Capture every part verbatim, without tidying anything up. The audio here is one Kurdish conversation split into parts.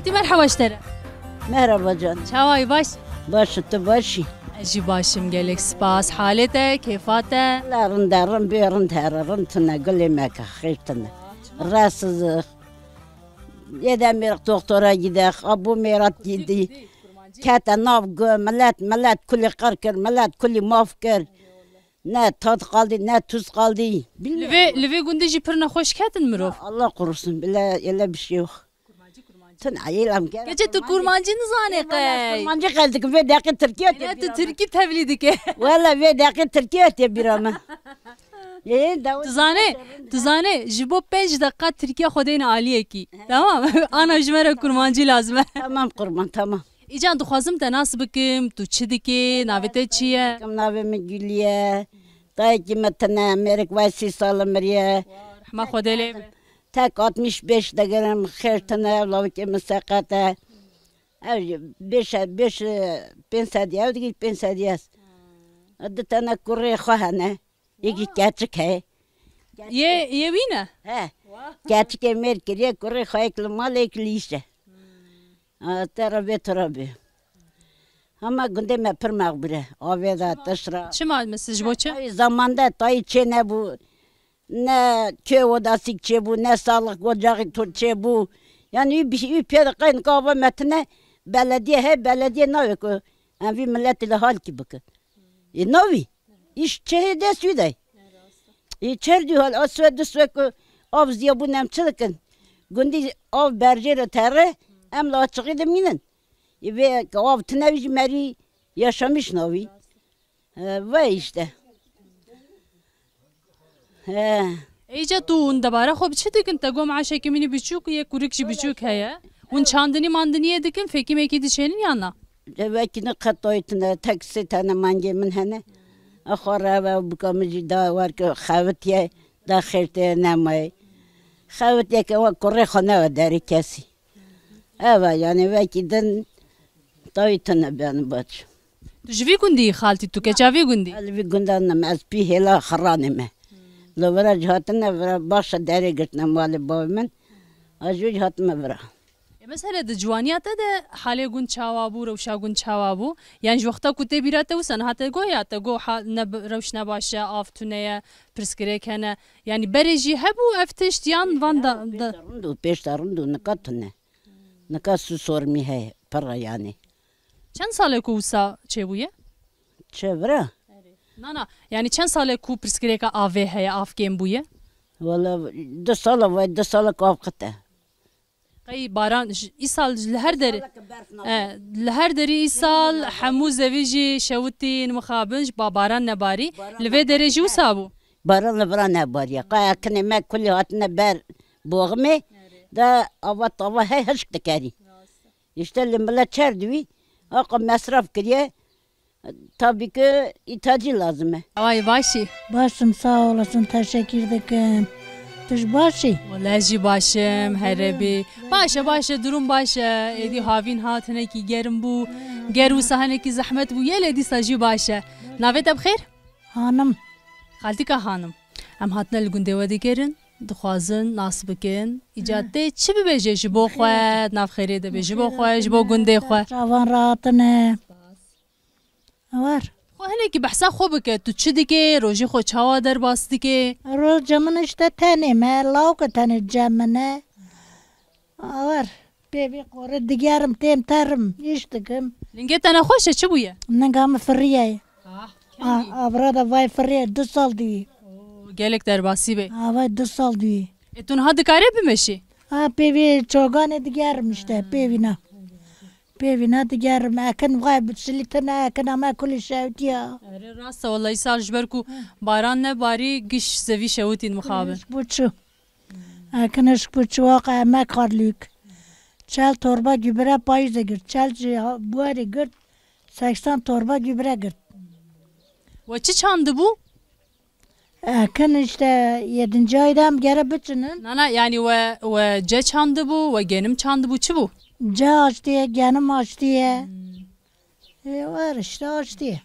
Ti merheba ji te re. Merhaba can. Çawa yî, baş? Baş, tu baş î? Ez jî baş im, gelek spas. Halê te, kêfa te? La rind e, rind bê, rind here, rind tune, gulê me ke, xêr tune. Rahatsız. Yê de mêrek doktora gidek, a bu mêrat gidî. Kete nav gu, millet, millet kulî qir kir, millet kulî maf kir. Ne tat qaldî, ne tuz qaldî. Li vê, li vê gundê jî pir nexweş ketin mirov. Allah korusun, bile öyle bir şey yok. Tun ayîl em gel. Gece tu kurmancî nizane qey. Kurmancî qey dikim, vê deqî Tirkiye te. Ya tu Tirkî tevlî dike. Wala vê deqî Tirkiye te bîra me. Ê, daw- Tu zane, tu zane, ji bo pênc deqa Tirkiye xwe deyne aliyekî. Tamam? Ana ji me re kurmancî lazim e. Tamam kurban, tamam. Îcan dixwazim te nas bikim, tu çi dikê, navê te çi ye? Kim navê min Gulî ye. Dayikî me tine, mêrik vay sî sal miriye. Rehma Xwedê lê be. Tek altmış beş digirim, xêr tine, lawikê min seqet e. Ev jî beş, beş, pênc sedî, ev digî pênc sedî ez. Di tane kurê xwe hene. Yekî keçik heye. Yê, yê wî ne? He. Keçikê mêr kiriye, kurê xwe yek li mal, yek li îş e. Ha, te re bê, tu re bê. Hema gundê me pir mexbûr e. Avê de, tişt re. Çima mesela, ji bo çi? Tayî zamanda tayî çê nebû. Ne kê odasîk çêbû, ne sağlık ocağı to-, çêbû. Yani wî bi-, wî pê de qey nika ava me tine belediye he, belediye navê ku em vî milletê li halkî bikin. Ê navî. Îş çehê dest wî de. Ê çer dû hal, a swe du swe ku av ziya bûn em çi dikin? Gundî av berjê re tere, em li açiqî de mînin. Ê vê ke av tine wî ji merî yaşamış navî. He, ve işte. He. Êca tu hûn debara xwe bi çi dikin? Te got meaşekî min î biçûk, yê kurik jî biçûk heye. Hûn çandinî mandiniyê dikin, fêkî mekî diçênin yan na? Cevekî ne qet dayî tune, tek sê tane mangê min hene. Axwe re ve bika min jî da wer ke xewitiye, da xêr tê nemaye. Xewitiye ke we kurê xwe newe derê kesî. Eva, yani vekî din tayî tune beni baç. Tu ji vî gundî yî xaltî, tu keça vî gundî? Ez li vî gundan nim, ez pî hêla xirranê me. Li vira jî hatine vira, baş e derê girtine malê bavê min. Ez jî hatime vira. E, mesela di ciwaniya te de halê gund çawa bû, rewşa gund çawa bû? Yani ji wexta ku tê bîra te wisa niha te got ya, te got ha-, ne bi-, rewş ne baş e, av tune ye, pirsgirêk hene. Yani berê jî hebû ev tişt yan van da, da. Pêş de rind û, pêş de rind û nika tune. Nika su sormî heye, pir e yani. Çend sal e ku wisa çêbûye? Çi vira? Na, na, yani çend sal e ku pirsgirêka avê heye, av kêm bûye? Wala du sal e, vay du sal e ku av qite. Qey baran, j-, îsal ji li her derê, e, li her derî îsal hemû zevî jî şewitîn, mixabin, ji ba-, baran nebarî. Li vê derê jî wisa bû? Baran li vira nebariye. Qey ekinê me kulî hatine ber boximê, de ava tava hey hişk dikerî. İşte li millet çer diwî, aqa mesraf kiriye, tabii ki îtacî lazim e. Awayî başî? Baş im, sağ olasın, teşekkür dikim. Tu ji baş î? Wele ez jî baş im, here bî. Baş e, baş e, durum baş e. Êdî havîn hat, hinekî germ bû. Ger wisa hinekî zehmet bû, yê lê dîsa jî baş e. Navê te bi xêr? Hanim. Xaltîka Hanim. Em hatine li gundê we digerin, dixwazin nas bikin. Îca tê çi bibêje ji bo xwe, di nav xêrê de bê, ji bo xwe, ji bo gundê xwe. Çavan rahatine. War. Xwe hinekî behsa xwe bike, tu çi dikê, rojê xwe çawa derbas dikê? Roja min işte tenê me, lawke tenê cem min e. War. Pêvî qori digerim, têm terim, îş dikim. Lingê te nexweş e, çi bûye? Linga min firiye. Ah, A, avra da vay firiye, du sal dî. Oo, gelek derbasî bê. Ha, vay du sal dî. E, tu niha dikarê bimeşî? Ha, pêvî çoganê digerim işte, pêvî na. Pêvî na digerim, ekin vay bi silîtine, ekin ama kulî şewtiya. Erê, rast e, wallahî sal ji ber ku baran nebarî, giş zevî şewitîn mixabin. Hişk bû çû. Ekin hişk bû çû, aqa emek xwarlûk. Çel torba gübre payîzê girt, çel jî ha-, buharê girt, seksen torba gübre girt. We çi çandibû? Ekin işte yedinci ayda em gere biçinin. Na, na, yani we, we ce çandibû, we genim çandibû, çi bû? Ce açtiye, genim açtiye. Hmm. E, var işte açtiye.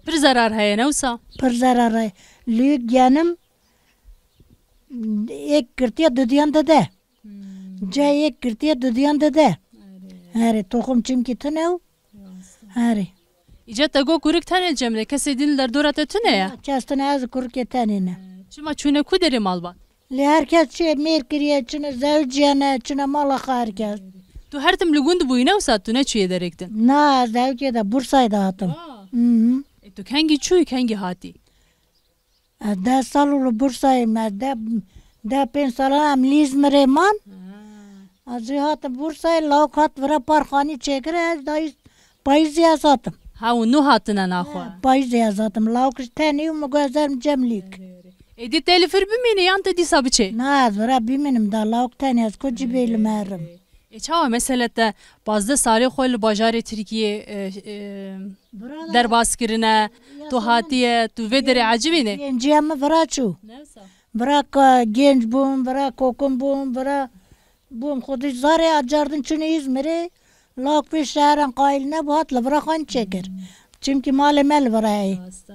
Pir zerar heye, ne wisa? Pir zerar heye. Lûk genim êk girtiye, dudiyan dide. Hmm. Ce êk girtiye, dudiyan dide. Herê, toxum çimkî tune û herê. Îca te got kurik tenê cem ne, kesê din li derdora te tune ye? Kes tune, ez kurikê tenê ne. Çima çûne ku derê malbat? Lê her kes çûye mêr kiriye, çine zewciye ne, çine mala xwe her kes. Tu her tim li gund bûyî ne wisa tu neçûye derek din? Na, ez hewkê de Bursayê de hatim. Aa. Hı hı. E, tu kengî çûyî, kengî hatî? Ez deh sal û li Bursayê me, deh, deh pênc sala em li Îzmirê man. Ha. Ez jî hatim Bursayê, lawik hat vira parxanî çêkir, ez dayî payîzê ez hatim. Ha, û nû hatine naxwe? He, payîzê ez hatim. Lawik ji tenî û min got ez herim cem lîk. Êdî te li vir bimînî yan te dîsa biçê? Na, ez vira bimînim da, lawik tenê ez ku cî bê li me herim. Ê, çawa mesele te pazdeh salê xwe li bajarê Tirkiyê, e, e, Bira da derbas kirine, ya tu sen hatiye, tu vê derê ecibî ne? Genciya min vira çû. Ne wisa? Vira ka genc bûm, vira kokim bûm, vira bûm xwedî zarê acardin çûne Îzmirê, lawik pê şeheran qayîl nebû, hat li vira xwe çêkir. Çimkî malê me li vira heye. Rast e.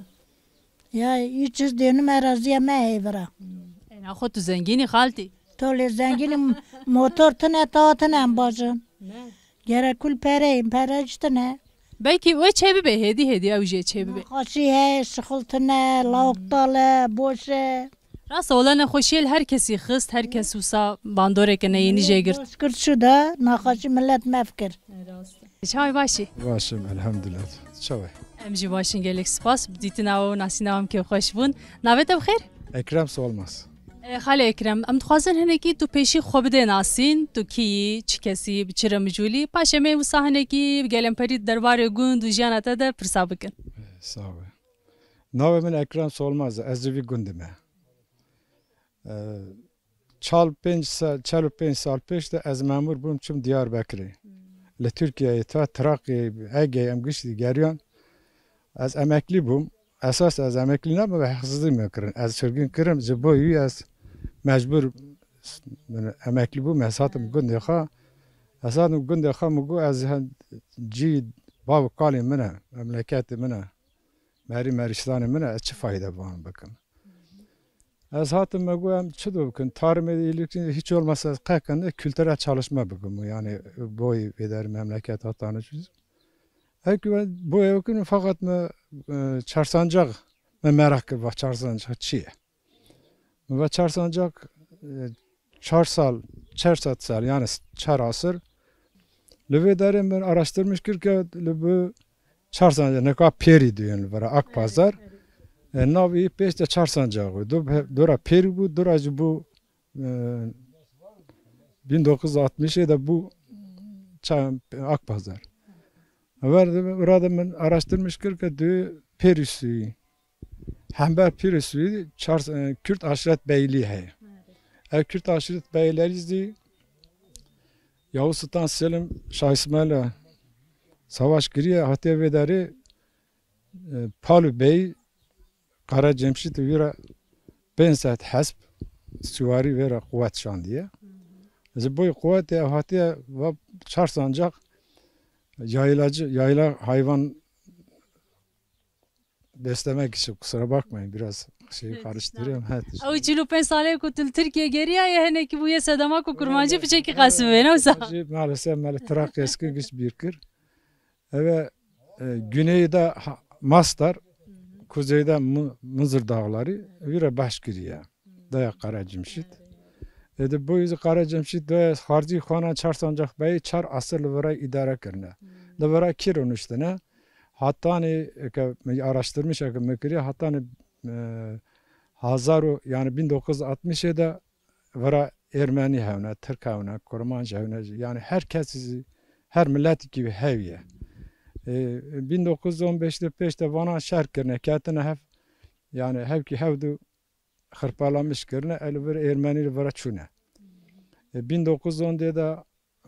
Ya, î çiz dênim eraziya me heye vira. Hmm. Ê, naxwe tu zengînî xaltî? Tolê zengînî, motor tine, tawa tine em bajin. Ne. Gerek kul pereyim, pere jî tine. Belkî wê çê bibe, hêdî hêdî ew jê çê bibe. Naxaşî heye, şixil tine, lawik tal e, boş e. Rast e, wele nexweşiyê li her kesî xist, her kes wisa bandoreke neyênî jê girt. Baş kir çû da, naxaşî millet mef kir. Rast e. Çawa yî, baş î? Baş im, elhamdulillah. Çawa yî? Em jî baş in, gelek spas. Bi dîtina we û nasîna we em kêfxweş bûn. Navê te bi xêr? Ekrem Solmaz. E, Xalê Ekrem, em dixwazin hinekî tu pêşî xwe bidê nasîn, tu kî yî, çi kesî, bi çi re mijûl î, paşê em ê wisa hinekî bi gelemperî derbarê gund û jiyana te de pirsa bikin. E, sağ ol. Navê min Ekrem Solmaz e, ez ji vî gundê me. E, çal pênc sa-, çel û pênc sal pêş de ez memûr bûm, çûm Diyarbekirê. Hmm. Li Tirkiyeyê ta Traqê, Egeyê em giştî geriyan. Ez emeklî bûm. Esas ez emeklî nebûm, heqsizî me kirin. Ez çirgin kirim, ji bo wî ez mecbûr s-, min emeklî bûm, ez hatim gundê xwe. Ez hatim gundê xwe, min got ez he-, cî bav û kalê min e, memleketê min e. Merî merîştanê min e, ez çi fayde bi wan bikim? Ez hatim, me got em çi do bikin? Tarımê de iyilik, hiç olmazsa ez qekende kültürel çalışma bikim. Yani boy veder memleket hatane çiz. Her ki ben boy bikim, fakat me, e, çarsancak, me merak kir, va çarsancak çi ye? Me va çarsancak, e, çar sal, çar sed sal, yani çar asir. Li vê derê min araştirmiş kir ke li bi çar sal, neka pêrî diyin li vira Akpazar. E, navê pêş de çar sancak bû. Du-, dora pêrî bû, dora jî bû, e, bin dokuz yüz altmışê de bû ça-, Akpazar. Ver de, vira de min araştirmiş kir ke du pêrî sûyî. Hember pîrê Swîdî çar, e, Kürt aşiret beylî heye. Evet. Ev Kürt aşiret beylerî zî Yavuz Sultan Selim Şah Îsmaîl'e savaş kiriye, hatiye vê derê, e, Palu Bey Kara Cemşîd wî re pênc sed hesp, süvarî vê re quwet şandiye. Hı hı. Ji bo quwetê ev hatiye va çar sancak yaylacı, yayla hayvan beslemek için, kusura bakmayın, biraz şeyi karıştırıyorum. Ew çil û pênc salê ku tu li Tirkiye geriyaye, hinekî bûye sedema ku kurmancî piçekî qesim bê, ne wisa? Maalesef me li Trakya eski güç bir kir. Eve, e, güneyde ha-, Mastar, kuzeyde Mı-, Mızır Dağları, vîre baş kiriye. Daya Kara Cemşîd. Ede bu yüzü Kara Cemşîd de xarcî xwana çar sancak beyî çar asir li vira îdare kirine. Li vira kî rûniştine? Hatanî ke me araştirmiş ke me kiriye, hatanî, e, hazar û, yani bin dokuz yüz altmışê de vira Ermenî hewne, Tirk hewne, Kurmanc hewne, yani her kes, her miletikî hewiye. E, bin dokuz yüz on beşte pêş de vana şer kirine, ketine hev, yani hevkî hevdu xirpalamiş kirine, el vir Ermenî li vira çûne. E, bin dokuz yüz on de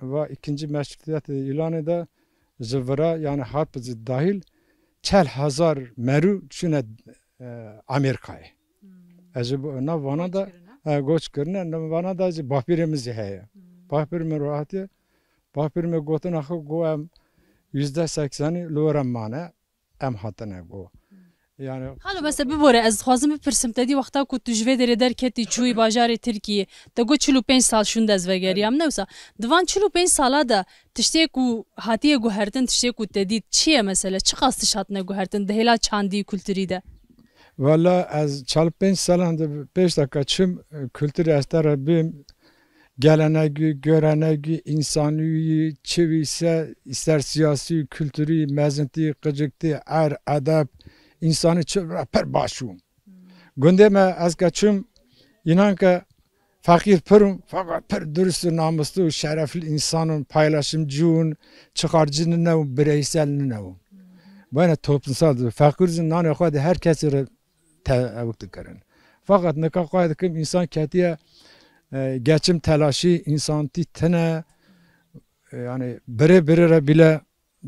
va ikinci meşrutiyetê îlanê de ji vira, yani harp zî dahil, çel hezar merû çûne, e, Amerîkayê. Hmm. Ez ji bo, na vana da, e, goç kirine, na vana da jî bapîrê min zî heye. Hmm. Bapîr min rahatiye, bapîr min gotina xwe got em yüzde seksenî li were mane, em hatine got. Hmm. Yani Xalo, mesela bibore, ez dixwazim bipirsim te dî, wexta ku tu ji vê derê derketî çûyî bajarê Tirkiyê, te got çil û pênc sal şûnde ez vegeriyam, ne wisa? Di van çil û pênc sala de tiştê ku hatiye guhertin, tiştê ku te dît, çi ye mesela? Çiqas tişt hatine guhertin di hêla çandî, kulturî de? Valla ez çil û pênc salan de pêş de ke çim, kulturê ez te re bêm, gelenegî, görenegî, însanî, çi wî se, îster siyasî, kulturî, mezintî, qiciktî, er, edeb, însanî çi re pir baş bûm. Gundê me ez ke çûm, înan ke feqîr pir ûn, feqat pir durust û namuslu û şerefli însan ûn, paylaşimcî ûn, çixarcî nine û bireysel nine û. Bayne toplumsal di feqîr zî nanê xwe di her kesî re te-, ewk dikirin. Feqat nika xwe dikim însan ketiye, e, geçim telaşî, însan tî tine, e, yani birê birê re bîle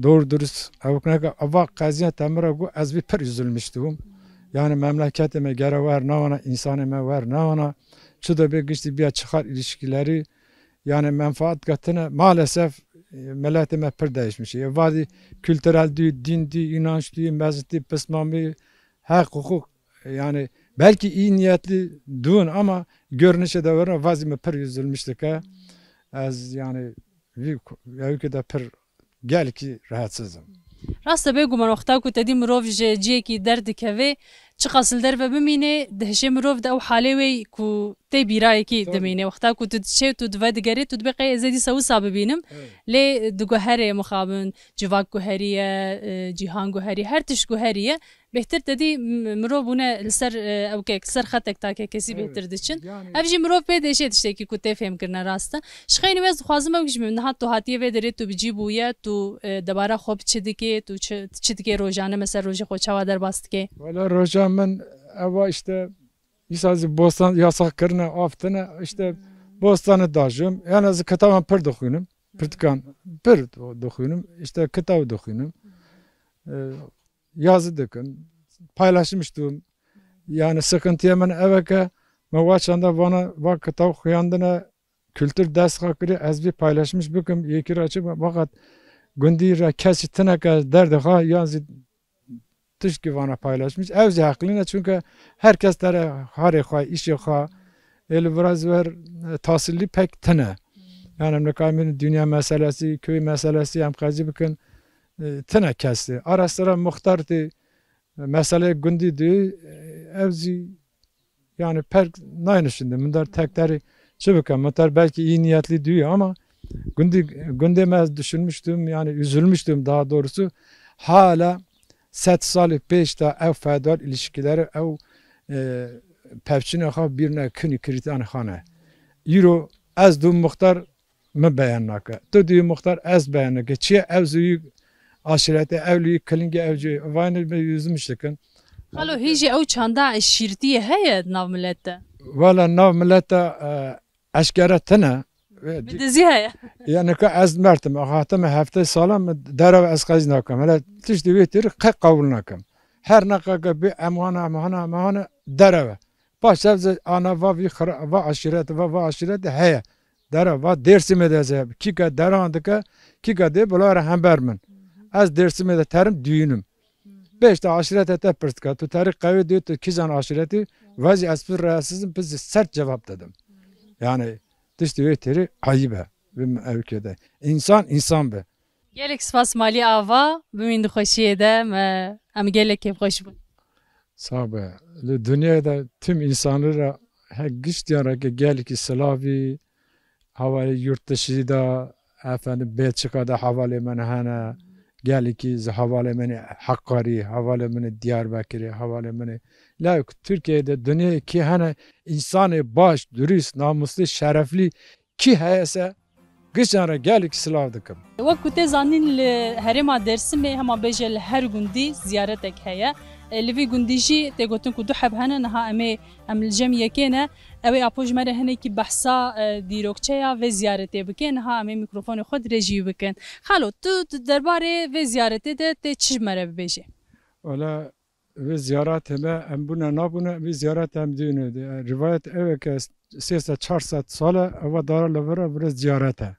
doğru dürüst ewk neke. Ava qeziya te min re got, ez vî pir üzülmüştüm. Yani memleketê me gere wer nawana, însanê me wer nawana. Çi de bê giştî biya çixar ilişkileri, yani menfaat katine. Maalesef, e, milletê me pir değişmiş. E, vadî kültürel dî, din dî, inanç dî, mezitî, pismamî, heq, hukuk, yani belkî iyi niyetli dûn ama görünüşe de verin vazî me pir üzülmüş dike. Ez yani vî ku-, ewkê de pir gelkî rahatsizim. Rast e, bêguman wexta ku te dî mirov ji ciyekî derdikeve, çiqas li derve bimîne, dihişê mirov di ew halê wê ku tê bîrayekî Tabii. dimîne. Wexta ku tu diçê, tu dive digerê, tu dibê qey ez ê dîsa wisa bibînim. Evet. Lê diguherê mixabin, civak guheriye, e, cîhan guheriye, her tişt guheriye. Bêhtir te dî m-, mirov bûne li ser, e, ewkek, li ser xetek take kesî Evet. bêhtir diçin. Yani Ev jî mirov pê dêşê tiştekî ku tê fêhmkirine rast e. Ji xeynî wê ez dixwazim ew jî niha tu hatiye vê derê tu bi cî bûye, tu, e, debara xwe bi çi dikê, tu çi, çi dikê rojane, mesela rojê xwe çawa derbas dikê? Wala roja min ev a işte, îsa zî bostan yasak kirine, av tine, işte Hmm. bostanê dajim. Yani ez kitaban pir dixwînim, pirtikan pir dixwînim, işte kitab dixwînim. E, yazı dikim, paylaşmıştım. Yani sıkıntıya min ev e ke me wa çanda vana, va kitap xuyandine, kültür dest xwe kirî, ez vî paylaşmış bikim, yekî re çi be, fakat gundî re kesî tine ke derdê xwe yan zî tiştkî vana paylaşmış. Ew zî heqlî ne, çünkü her kes dere harê xwe, îşê xwe, ê li vira zî wer, e, tasillî pek tine. Yani em nikarîn bêjin dünya meselesi, köy meselesi em qezî bikin, e, tine kes tê. Ara sira muxtar tê, e, meseleyê gundî dî, e, ev zî yani pek nayne şimdi. Min der tek derî çi bikim? Min der belki iyi niyetli diyor ama gundî, gundê me ez düşünmüştüm, yani üzülmüştüm daha doğrusu. Hala sed salî pêş de ew feodal ilişkileri, ew, e, pevçinê xwe bîrine kinî kirîtan xane. Îro ez dû muxtar min beyan nake. Tu dî muxtar ez beyan nake. Çiye ew zûyî aşîretê, ew lûyî kilingê ew cûyî. Vayne me yüzmüş dikin. Xalo, hîn jî ew çanda eşîrtiyê heye di nav milet de? Wala nav milet de, e, eşkere tine. Bi dizî heye. Yani ka ez mertim, hatime heftê sala min derev ez qez nakim. Hele tiştî wê têrî qe qebûl nakim. Her neqeke bi em hana, em hana, em hana dereve. Paş ev zî ana va vî xira-, va aşîret, va, va aşîret heye. Dere va Dêrsimê de ze, kîka deran dike, kîka dê bila re hember min. Ez Dêrsimê de terim duyunim. Pêş de aşîrete te pirs dike, tu terî qewê dê tu kîjan aşîretî, vazî ez pir rahatsizim, pir sert cevap dedim. Yani tiştî wê têrî ayîb e, bi ewkê de. Însan, însan be. Gelek spas Malî Ava, bimîn di xweşiyê de, me, em gelek kêfxweş bûn. Sağ be. Li dinyayê de tüm insanlara he giştiyan re gelekî silavî, hevalê yurt dışı da, efendim, Belçika da hevalê min hene, gelekî zî hevalê min ê Heqarî, hevalê min ê Diyarbekirê, hevalê min ê, la Türkiye'de dinyayê kî hene, insanê baş, dürüst, namuslu, şerefli, kî heye se, gişan re gelek silav dikim. Wek ku tê zanîn, li herêma Dêrsimê hema bêje li her gundî ziyaretek heye. E, li vî gundî jî tê gotin ku du heb hene, niha em ê, em li cem yekê ne. Ew ê apo ji me re hinekî behsa, e, dîrokçeya vê ziyaretê bike. Niha em ê mîkrofonê xwe dirêjî wî bikin. Xalo, tu di derbarê vê ziyaretê de tê çi ji me re bibêjê? Wala, vê ziyaretê me, em bûne nabûne, vê ziyaretê em dîne. Rivayet ew e ke sê sed çar sed sal e, eva dara li vir e, vir e ziyaret e.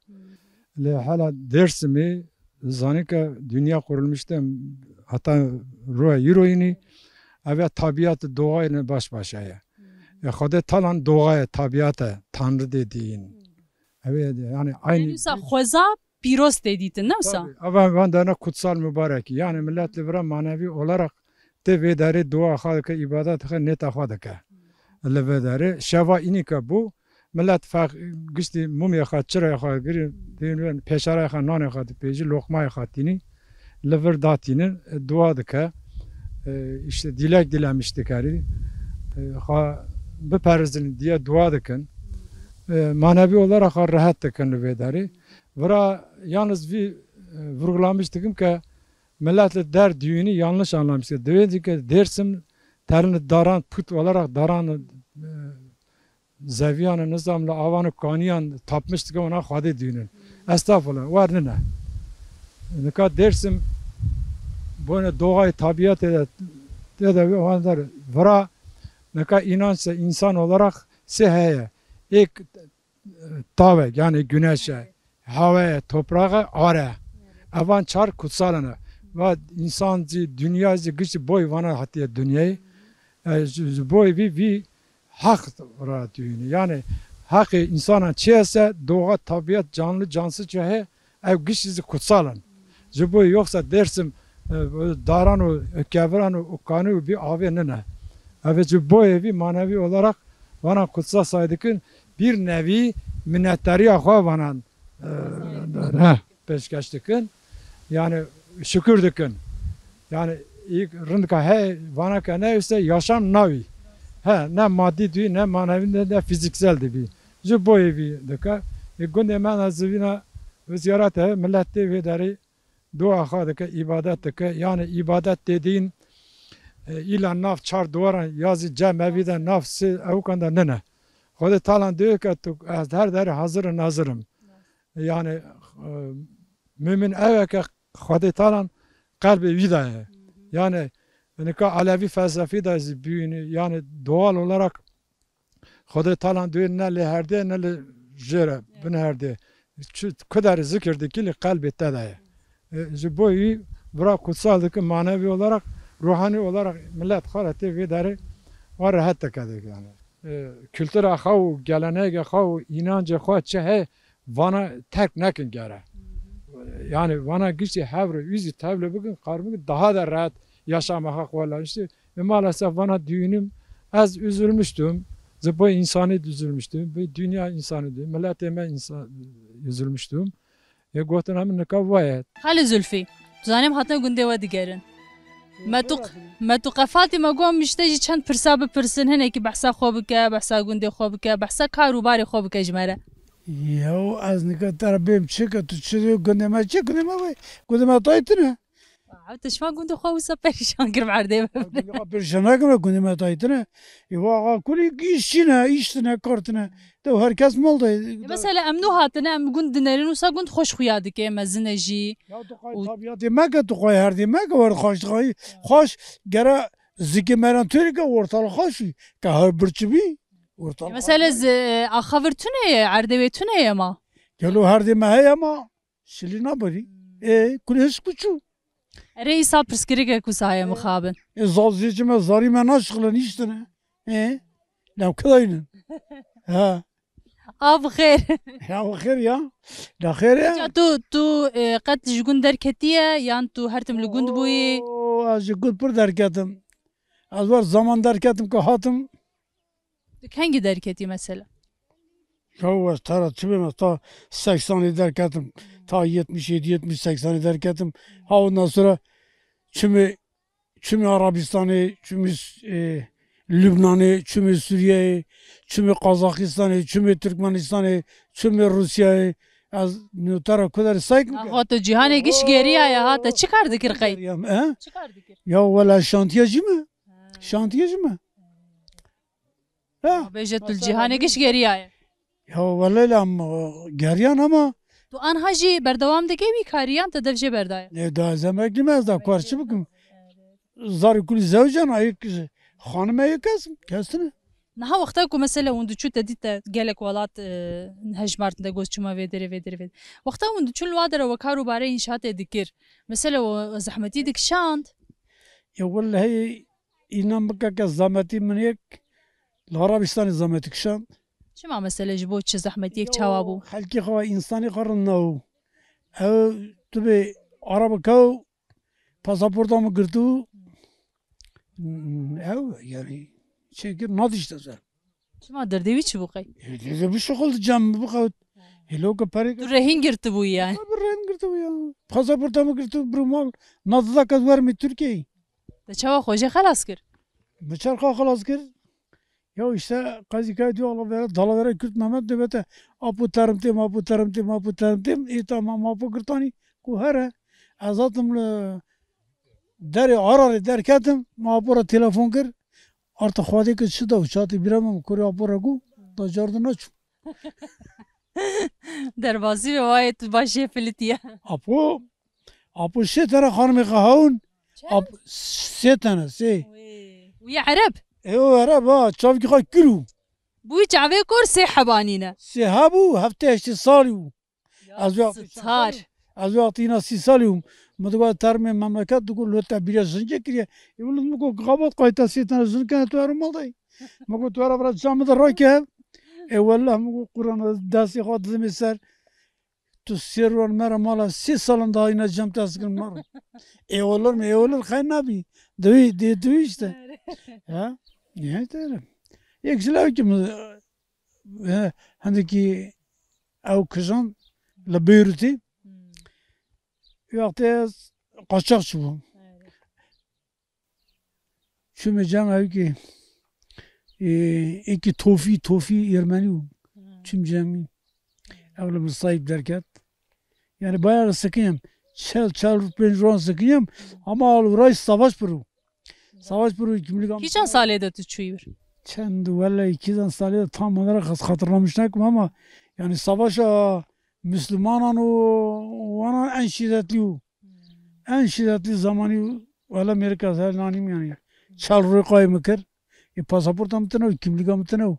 Lê hela Dêrsimê, zanî ke dünya kurulmuş de, heta roya îro înî, Ev ya tabiat, doğayla baş başa ye. E, Xwedê talan doğa ye, tabiat e, Tanrı dediğin. Ev e, yani aynı. Yani wisa xweza pîroz tê dîtin, ne wisa? Tabii. Ava van dana kutsal mübarek. Yani millet li vira manevi olarak tê vê derê dua xwe dike, îbadet dike, nêta xwe dike. Li vê derê şeva înîka bû, millet feq-, giştî mumê xwe, çirayê xwe girî, dê-, pêşerayê xwe, nanê xwe dipêjî, loqmayê xwe tînî, li vir datînin, dua dike. E, işte dilek dilemiş dikerî. E, xwe biperizin diye dua dikin. E, manevi olarak xwe rehet dikin li vê derê. Vira yalnız vî, e, vurgulamiş dikim ke millet li der düğünü yanlış anlamıştır. Divê dike Dêrsim terin daran put olarak daran, e, zeviyan nizam li avan û kaniyan tapmiş dike ona Xwedê dînin. Estağfurullah, wer nine. Nika Dêrsim boyne doğayê tabiatê de, de, de wan der vira nika inanç insan olarak sê heye. Ek tavek, yani güneşe, havaya, toprağa, are. Evan çar kutsalene. Va insan zî, dünya zî giştî boy vana hatiye dünyayê. E, ji, ji boy vî, vî haq ra duyuni. Yani haqê insana çi ese, doğa, tabiat, canlı, cansız çi he, ev giştî zî kutsalin. Ji boy yoksa Dêrsim, e, daran û keviran û kanî û bî avê nine. Ev ji boyê vî manevi olarak vana kutsal say dikin, bir nevi minnetdariya xwe vanan, e, he, pêşkeş dikin. Yani şükür dikin. Yani ilk rindika he vana ke ne ise yaşam navi. He, ne maddi dî, ne manevi, ne de fiziksel dî. Ji boyê vî dike. E, gundê me ne zivîna ziyaret e, millet tê vê derê dua xwe dike, îbadet dike. Yani îbadet dediğin, e, îla nav çar duwaran ya zî cemevî de nav sê ewkan de nine. Xwedê talan diyor ke tu, ez her derê hazir û nazir im. Yani, e, mümin ev e ke Xwedê talan qelbê wî de ye. Yani, nika Alevi felsefî de zî büyüğünü, yani doğal olarak Xwedê talan duyê ne lê herdê ne lê jêre bin herdê. Çi, ku derê zikir dikî lê qelbê te de ye. E, ji bo wî bira kutsal dike manevi olarak, ruhani olarak millet xwe re tê vê derê wa rehet dike dike yani. E, kultura xwe û gelenege xwe û înancê xwe çi heye vana terk nekin gere. Yani vana giştî hev re wî zî tevlê bikin, qar bikin, daha da rehet yaşama xwe kolaylaştı. Ve maalesef vana düğünüm, ez üzülmüştüm. Zı bu insanı üzülmüştüm. Bu dünya insanı değil. Milletê me insan, üzülmüştüm. E, gotin em nika vaye. Xalê Zulfî, tu zanê em hatine gundê we digerin. Me tu, me tu qefatî me got em ji te jî çend pirsa bipirsin, hinekî behsa xwe bike, behsa gundê xwe bike, behsa kar û barê xwe bike ji me re. Yaw, ez nika te re bêm çi ke tu çi diyo gundê me çi, gundê me vay, gundê me taytine. Ew te şima gundê xwe wisa perîşan kir bi erdê me. Gundê xwe perîşan nakim, gundê me taytine. Ê wa axa kulî îş çi ne, îş tine, kar tine. Te her kes mal de. E, mesela em nû hatine, em gund dinerin, wisa gund xweş xuya dike, mezin e jî. Ya tu xay tabiyatê me ke, tu xay herdê me ke, wer xweş dixay, xweş gere zikê me re têrî ke ortalık xweş bî. Ke her birçî bî, ortalık xweş bî. Mesela z-, e, axa vir tune ye, erdê wê tune ye ma. Gelo herdê me heye ma. Şilî naberî. Hmm. Ê, kulê hişk û çû. Erê, îsal pirsgirêkek wisa heye mixabin. Ê, zaziyê me, zarî me naşixilin, îştine. Ê, lew kidaynin. Ha. A bi xêr. Ya bi xêr ya. La xêr e. Ca tu, tu, e, qet ji gund derketiye, yan tu her tim li gund bûyî? Oo, ez ji gund pir derketim. Ez wer zaman derketim ku hatim. Tu kengî derketî mesela? Ya ez te re çi bême, ta seksanê derketim, ta yetmiş yedi, yetmiş seksanê derketim. Ha ondan sonra çimê, çimê Arabistanê, çimê, e, Lübnanê, çimê Sûriyeyê, çimê Qazaxistanê, çimê Türkmenistanê, çimê Rûsyayê. Ez nû te re ku derê say kim ke? Axa tu cîhanê giş geriyaye ha, te çi kar dikir qey? Geriyam, he? Çi kar dikir? Ya wela şantiye jî me. Ha. Şantiye jî me. Ha. Bêje tu li cîhanê giş geriyaye. Ya wele la em, e, geriyan ama. Tu anha jî berdewam dike wî karî yan te dev jê berdaye? Ê, da ez emeklî me, ez da kar çi bikim? Zarî kulî zewcan, ayê xanime yê kes, kes tine. Niha wexta ku mesela hûn diçû te dît te gelek welat, e, hejmartin de got çima vê derê, vê derê, vê derê. Wexta hûn diçûn li wa dere we kar û barê înşaatê dikir. Mesela we zehmetî dikişand? Ya wele heyê Înan bikeke zahmetî min yek li Arabistanê zahmetî kişand. Çima mesele ji bo çi zehmetiyek çawa bû? Xelkê xwe, însanê xwe rind nabû. Ew tu bê Arabika û pasaporta min girtibû. Ew yani çêkir nadişte ser. Çima derdê wî çi bû qey? Ê, dê bişuxul cem bixewt. Hêlo ke perê Tu rehîn girtibûyî yani. Bi rehîn girtibû ya. Pasaporta min girtibû bir mal. Nadida ke wermî Tirkiyeyê. Te çawa xwe jê xelas kir? Bi çerxa xelas kir. Ya işte qazî kay diyor Allah vere, dalavere Kürt Mehmet nöbete. Apo terimtê, mapo terimtê, mapo terimtê. Ê tamam, mapo girtanî ku here. Ez hatim li derê Ararê derketim, mapo ra telefon kir. Artık xwedê ke çi da û çatî bîra min kurê apo ra ku da cardin naçû. Derbasî ve wayê tu baş jê filitiye. Apo, apo sê tane xanimê xwe hewin. Çend? Ap-, sê tane, sê. Wê. Wî Ereb? E, o Ereb ha, çavkî xwe kir û. Bûyî çavê kor sê hebanî ne. Sê hebû, heftê heştê salî bû. Ya Ez wê sitar. Ez wê wextî îna sî salî bûm. Min digot termê memleket digot lo te bîra jinkê kiriye. Ê wilo min got gabat qayta sê tane jin kene tu ero mal de. Min got tu era vira çav min de rake. Ê wellah min got Quran destê xwe dizimê ser. Tu sê ron me re mala sê salan daha îna cem te ez kirim maro. Ê wellah me ê wellah xey nabî. Dewî dê dewî işte. Ha? Nihayet öyle. Yek ji lawikî min e, hindekî ew kijan li Beyrûtê. Hmm. Wextê ez qaçaxçî bûm. Evet. Çûme cem ew kî, e, êkî tofî, tofî Ermenî bû. Hmm. Çûm cem wî. Ew li min sahîb derket. Yani bayağı sekiniyem. Çel, çel pênc wan sekiniyem. Ama al uğraş savaş pir bû. Savaş pir û kimlik. Kîjan salê de tu çûyî vir? Çend, wele kîjan salê de tam olarak xatırlamış nakim ama yani savaşa Müslümanan û wanan en şiddetli û en şiddetli zamanî wele Amerîka her nanim yani. Çal rûyê qayê min kir. E, pasaporta min tine û kimlîka min tine û.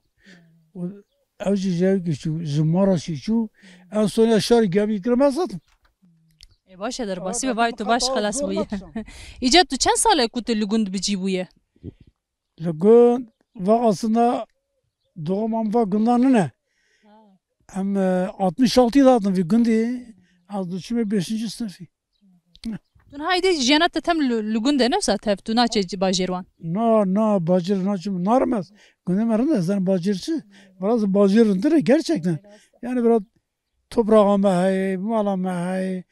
Û ew jî ji ew kişî çû, ji me re jî çû. En sonya şarî gemî kirim ez hatim. Ê, baş e, derbasî ve vay tu baş xelas bûye. Îca tu çend sal e ku tu li gund bi cî bûye? Li gund, va aslında doğum em va gundan nine. Ha. Em, e, altmış altı de hatin vî gundî, ez diçûme beşinci sınıfî. Tu niha îdî jiyana te tem li, li gund e, ne wisa tev tu naçe bajêr wan? Na, na, bajêr naçim, narim ez. Gundê me rind e, ez zanim bajêr çi? Biraz bajêr rindir e, gerçekten. Yani biraz toprağa me heye, mala me heye,